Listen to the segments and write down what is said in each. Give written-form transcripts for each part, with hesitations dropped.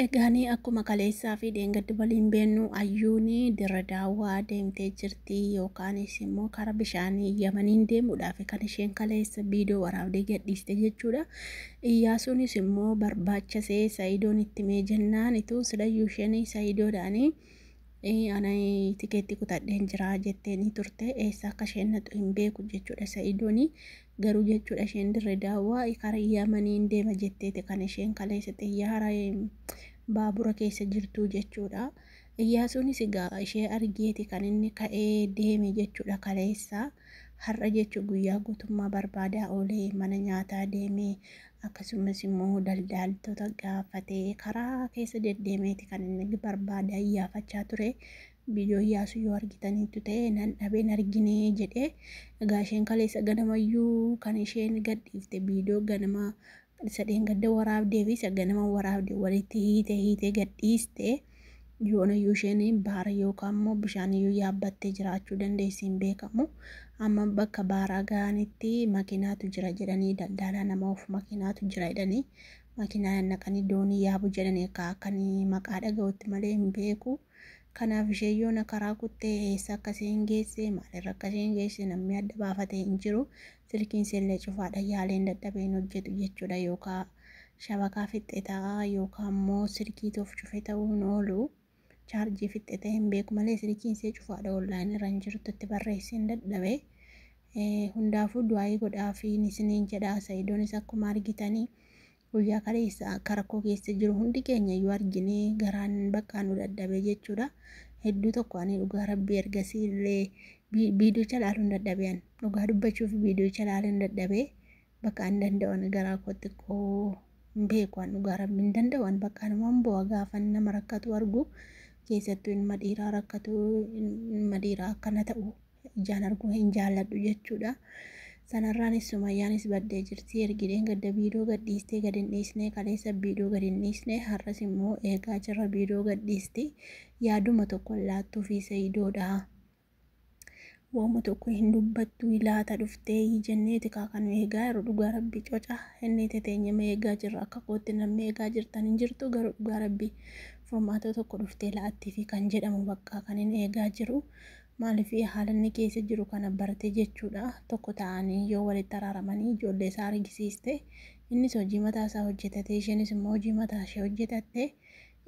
Egaanii akkuma kaleessaa fi dheengaddi waliin beennu Ayyuun Dirre Daawwaa deemtee jirti yookaanis immoo karaa bishaanii Yamaniin deemuudhaaf kan isheen kaleessa viidiyoo waraabdee gadhiiste jechuudha. Iyyaasuunis immoo barbaachasee Sa'idoon itti mee jennaan ituu silayyuu isheen Sa'idoodhaanii ana tikeetti kutadheen jira jettee ni turte eessa akka isheen naqxu hin beeku jechuudha Sa'idooni garuu jechuudha isheen Dirre Daawwaa karaa Yamaniin deema jetteeti kan isheen kaleessa xiyyaara baabura keessa jirtu jechuudha. Iyyaasuunis egaa ishee argeeti kan inni ka'ee deeme jechuudha kaleessa. Har'a jechuun guyyaa guutummaa barbaadaa oolee mana nyaataa deemee akkasumas immoo daldaaltota gaafatee karaa keessa deddeemeeti kan inni barbaadaa iyyaafachaa ture. Viidiyoo Iyyaasuu yoo argitaniitu ta'e nan dhabeen arginee jedhee egaa isheen kaleessa ganamayyuu kan isheen gadhiifte viidiyoo ganama isa dheengadda waraabdee fi isa ganama waraabde walitti hiite hiite gadhiiste. Yoonayyuu isheen baara yookaan immoo bishaaniyyuu yaabbattee jiraachuu dandeessi hin beekamu. Amma bakka baaraa ga'anitti makiinaatu jira jedhanii daldalaa nama oofu makiinaatu jira jedhanii makiinaa naqanii doonii yaabu jedhanii akka akkan maqaa dhaga'utti malee hin beeku. Kanaaf isheen yoona karaa kuttee eessa akka isheen geesse maalirra akka isheen geesse namni adda baafatee hin jiru. Silkiin isheellee cufaadha yaaleen dadhabee hin hojjetu jechuudha yookaan shabakaa fixxe ta'a yookaan immoo silkiitu of cufe ta'uu hin oolu. Chaarjii fixxe ta'e hin beeku malee silkiin ishee cufaadha onlaayinii irra hin jirtu itti barreesseen dadhabe. Hundaafuu du'aayii godhaafi isiniin jedha. Sa'idoonis akkuma argitanii guyyaa kaleessa akka rakkoo keessa jiru hundi keenya iyyuu arginee garaan bakka nu dadhabe jechuudha. Hedduu tokko ani dhugaa rabbii ergasii illee viidiyocha ilaaluun dadhabe ani dhugaa dubbachuuf viidiyocha ilaaluun dadhabe bakka hin danda'u ani garaa koo xiqqoo hin beeku ani dhugaa rabbii hin danda'u ani bakka anumaan bu'a gaafa nama rakkatu argu keessattuu ilma dhiiraa rakkatu ilma dhiiraa akkana ta'u ijaan arguu hin jaalladhu jechuudha. Sanarraanis Sumayyaanis baddee jirti. Ergideen gadda viidiyoo gadhiistee gad hin dhiisne kaleessa viidiyoo gad hin dhiisne har'as immoo eegaa jirra viidiyoo gadhiisti. Yaaduma tokko hin laattuu fi Sa'idoodha. Waanuma tokko hin dubbattu laata dhuftee jenneeti kaa kan eegaa jiru dhugaa rabbi coca inni teteenyama eegaa jirra akka kootti namni eegaa jirtan hin jirtu garuu dhugaa rabbi furmaata tokko dhuftee laattii fi kan jedhamu bakka kan inni eegaa jiru maaliif haala inni keessa jiru kana barte jechuudha tokko ta'anii yoo walitti araaramanii ijoollee isaa argisiiste innis hojii mataa isaa hojjetatee isheenis immoo hojii mataa ishee hojjetatte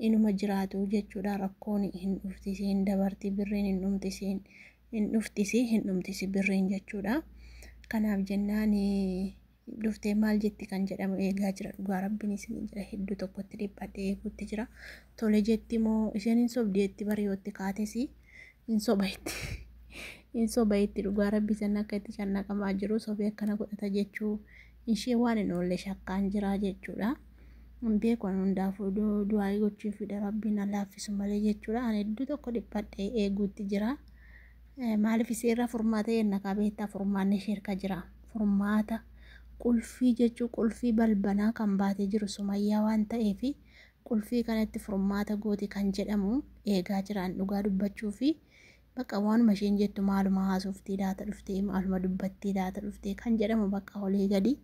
inuma jiraatu jechuudha rakkoon hin dhuftisiin dabarti birriin hin dhumtisiin hin dhuftisi hin dhumtisi birriin jechuudha. Kanaaf jennaan dhuftee maal jetti kan jedhamu eegaa jira dhugaa rabbiin isin jira hedduu tokkotti dhiphadhee eeguutti jira. Tole jetti moo isheen hin sobdi jetti bariyootti kaatesi hin soba itti. Hin soba itti dhugaa rabbi san akka itti cannaqamaa jiru sobee akkana godhata jechuu ishee waan hin oolle shakkaan jira jechuudha. Hin beeku ani hundaafuu du'aayii gochuufidha rabbiin na laaffisu malee jechuudha. Ani hedduu tokko dhiphadhee eeguutti jira. Maaliif isee irraa furmaata jenna kaa beektaa furmaanni ishee harka jira. Furmaata qulfii jechuu qulfii balbalaa kan baatee jiru Sumayyaa waan ta'eef qulfii kanatti furmaata gooti kan jedhamu eegaa jiraan dhugaa dubbachuu fi bakka waanuma isheen jettu maaluma haasoftii laata dhuftee maaluma dubbattii laata dhuftee kan jedhamu bakka olii gadi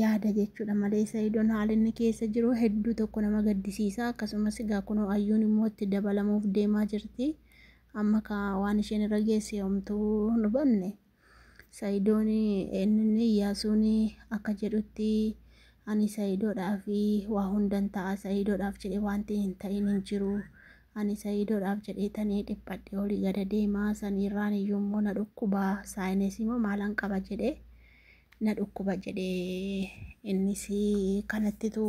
yaada jechuudha malee Sa'idoon haala inni keessa jiru hedduu tokko nama gaddisiisa akkasumas egaa kunoo ayyuun immoo itti dabalamuuf deemaa jirti. Amma kaa waan isheen irra geesse homtuu hin hubanne. Sa'idoon inni Iyyaasuun akka jedhutti ani Sa'idoodhaaf waa hundan ta'a Sa'idoodhaaf jedhee wanti hin ta'in hin jiru. Ani Sa'idoodhaaf jedhee tanii dhiphadhe olii gada deemaa saniirraan iyyuu immoo na dhukkuba saayinesii immoo maalan qaba jedhee na dhukkuba jedhee innis kanattitu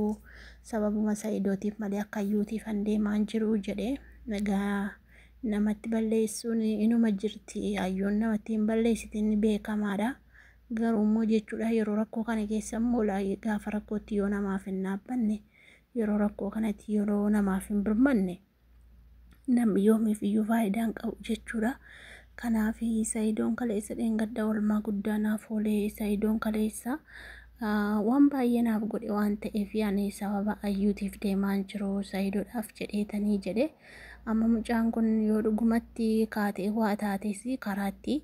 sababuma Sa'idootiif malee akka ayyuutiif an deemaan jiru jedhee egaa namatti balleessuun inuma jirti ayyuun namatti hin balleessitin beekamaadha. Garuu immoo jechuudha yeroo rakkoo kana keessa immoo gaafa rakkootti yoo namaaf hin dhaabbanne yeroo rakkoo kanatti yeroo namaaf hin birmanne namni yoomiif iyyuu faayidaa hin qabu jechuudha. Kanaaf Sa'idoon kaleessa dheengadda oolmaa guddaa naaf oolee Sa'idoon kaleessa waan baay'ee naaf godhe waan ta'eef ani sababa ayyuutiif deemaan jiru Sa'idoodhaaf jedheetanii jedhe. Amma mucaan kun yoo dhugumatti kaatee waa taates karaatti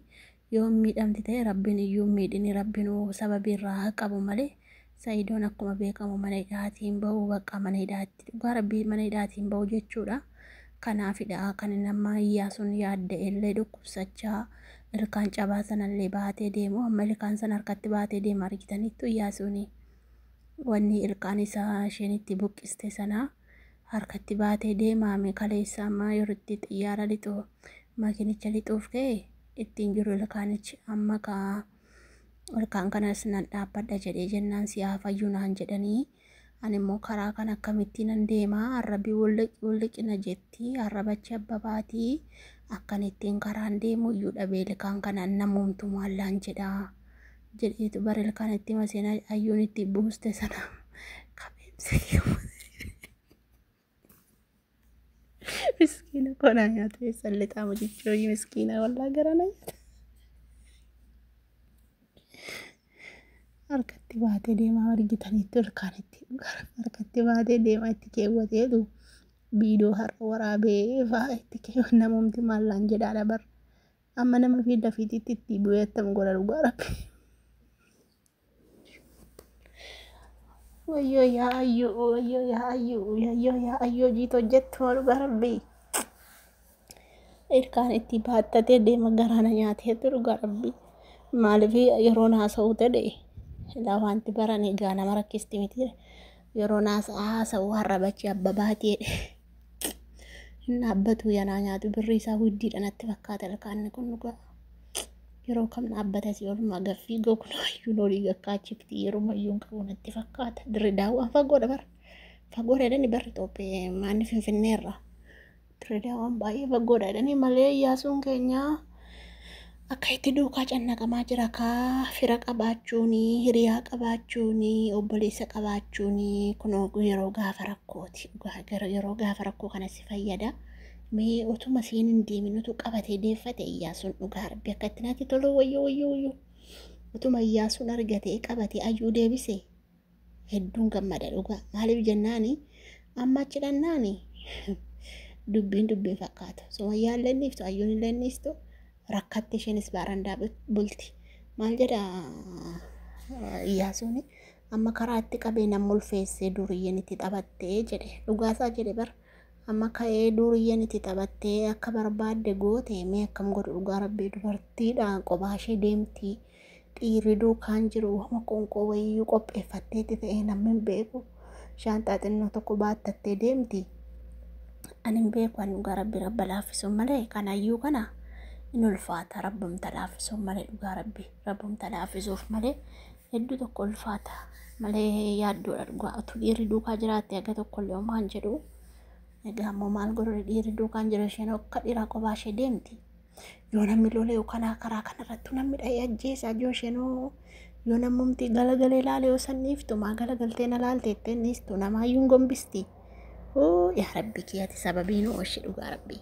yoo miidhamti ta'e rabbiin iyyuu miidhini rabbiin sababii irraa haa qabu malee Sa'idoon akkuma beekamu mana hidhaatiin ba'u bakka mana hidhaatti dhugaa rabbii mana hidhaatiin ba'u jechuudha. Kanaafidha kan inni amma Iyyaasuun yaadde illee dhukkubsachaa ilkaan cabaa sanallee baatee deemu amma ilkaan sana harkatti baatee deema argitaniittu Iyyaasuun wanni ilkaan isaa isheen itti buqqiste sana harkatti baatee deemaame kaleessa amma yeroo itti xiyyaara lixu makiinicha lixuuf ka'e ittiin jiru ilkaanichi amma kaa ilkaan kanas nan dhaabbadha jedhee jennaan si haa fayyu naan jedhanii ani immoo karaa kan akkamittiin nan deemaa arrabi wulliqina jetti arrabachi abbabaatii akkan ittiin karaan deemu iyyuu dhabee ilkaan kanaan namoomtu maallaan jedhaa jedheetu bara ilkaan itti maseena ayyuun itti buuste sana qabeemsa miskiina konaa nyaata eessan lixaa mucichooyi miskiina wallaa gara na nyaata. Harkatti baatee deemaa argitanitti ilkaanitti harkatti baatee deemaa itti keewwateetu biidoo har'a waraabee fa'aa itti keewwan namumti maallaan jedhaadha bar. Amma nama fi lafiititti itti bu'ee attam godha dhugaa rabbi. Wayyoo yaa ayyuu wayyoo yaa ayyuu wayyoo yaa ayyuu hojiitu hojjettu dhugaa rabbi. Ilkaan itti baattatee deema garaana nyaateetu dhugaa rabbi. Maaliif yeroon haasa'u ta'e ilaa wanti baran egaa nama rakkisti miti yeroon haasa'u harrabachi abbabaati jedhe. Hin dhaabbatu yanaa nyaatu birri isaa guddiidha natti fakkaata ilkaanni kun dhugaa. Yeroo kam dhaabbata si oolmaa gaffii gognoo ayyuun olii gakkaachifti yeroo mayyuun qabu natti fakkaata. Dirri daawwaan fagoodha bara. Fagoodha jedhani barri Itoophiyaa maanni Finfinneerra. Dirri daawwaan baay'ee fagoodha jedhani malee Iyyaasuun keenya akka itti duukaa cannaqamaa jira kaa fira qabaachuuni hiriyaa qabaachuuni obboleessa qabaachuuni kunoo yeroo gaafa rakkooti dhugaa yeroo gaafa rakkoo kana si fayyada. Mee utuma isheen hin deemin utuu qabatee deeffate Iyyaasuun dhugaa rabbi akka itti natti tolu wayyoo wayyoo wayyoo. Utuma Iyyaasuun argatee qabatee ayyuu deebise hedduun gammada dhugaa. Maaliif jennaani amma achi dhannaani dubbiin dubbiin fakkaata. Sumayyaan illee dhiiftu ayyuun illee dhiiftu rakkatti isheenis baarandaa bulti. Maal jedha Iyyaasuun amma karaa itti qabee nama ulfeessee duriyyeen itti taphattee jedhe dhugaasaa jedhe bara. Amma ka'ee duriyyeen itti taphattee akka barbaadde goote mee akkam godhu dhugaa rabbii dubartiidhaan kophaa ishee deemti. Dhiirri duukaan jiru wama qoonqoo wayiyyuu qopheeffatteetti ta'ee namni hin beeku. Shaanxaa xinnoo tokko baattattee deemti. Ani hin beeku ani dhugaa rabbii rabba laaffisuun malee kan ayyuu kana in ulfaata rabbumta laaffisuun malee dhugaa rabbii rabbumta laaffisuuf malee hedduu tokko ulfaata malee yaaddoodha dhugaa utuu dhiirri duukaa jiraatte aga tokko illee homaan jedhu. Egaa ammoo maal godhu dhiirri duukaan jiru isheen akka dhiiraa kophaa ishee deemti. Yoo namni lolee yookaan karaa kanarratti namni dha'ee ajjeesaa jiru isheen yoo namumti galagalee ilaale yoo san dhiiftu maa galagaltee na laalte jettee dhiistu namaayyuu hin gombisti. Oo yaa rabbi kiyyati sababii nu oolchi dhugaa rabbi.